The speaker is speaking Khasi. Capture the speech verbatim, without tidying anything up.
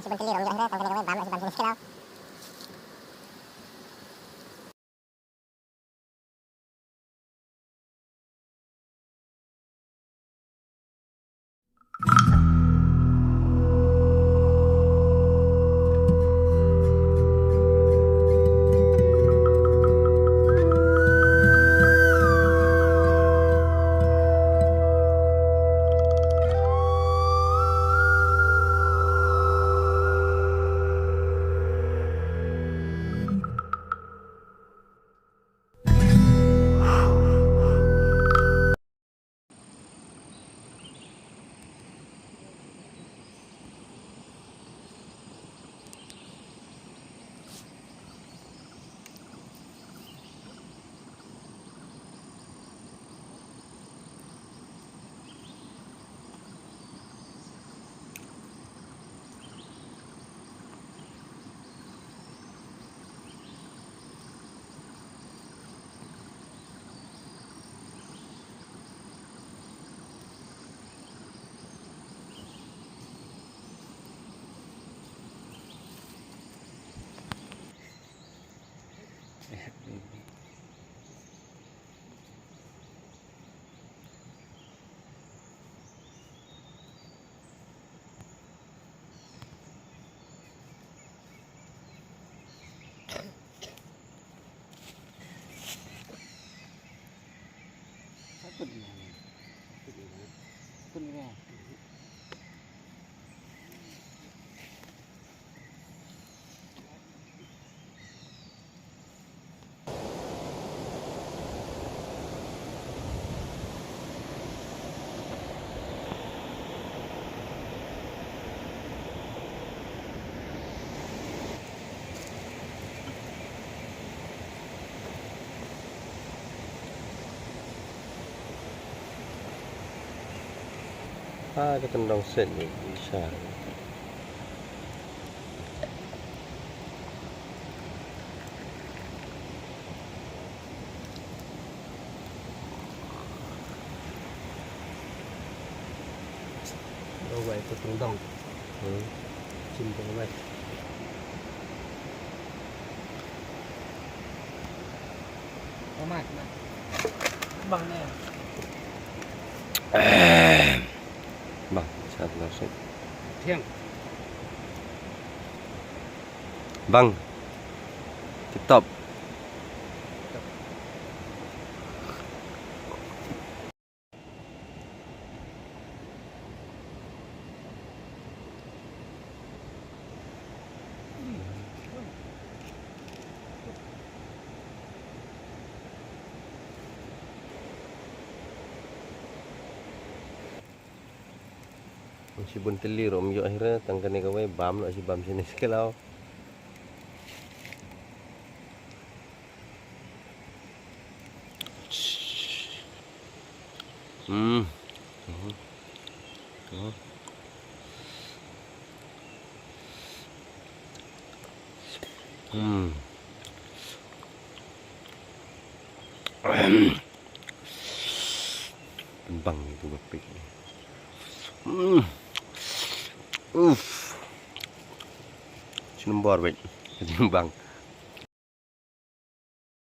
Shi bun tylli ruh ym ïoh hi re, tang kane kawei bam lah shi bam shi ne shi khlaw. Ah, ka tyndong set ni, Isha. Ro wai ka tyndong. Hmm. Chin ka wai. Bang ne. Bang, sat na sat. Thiang. Bang. Tip top. Shibun tylli ruh ym ïoh hi re, tang kane kawei bam noh shi bam shane shi khlaw. Hmm. Hmm. Hmm. Hmm. Bang itu bapik. Hmm. Uff. Sini bor baik. Bang.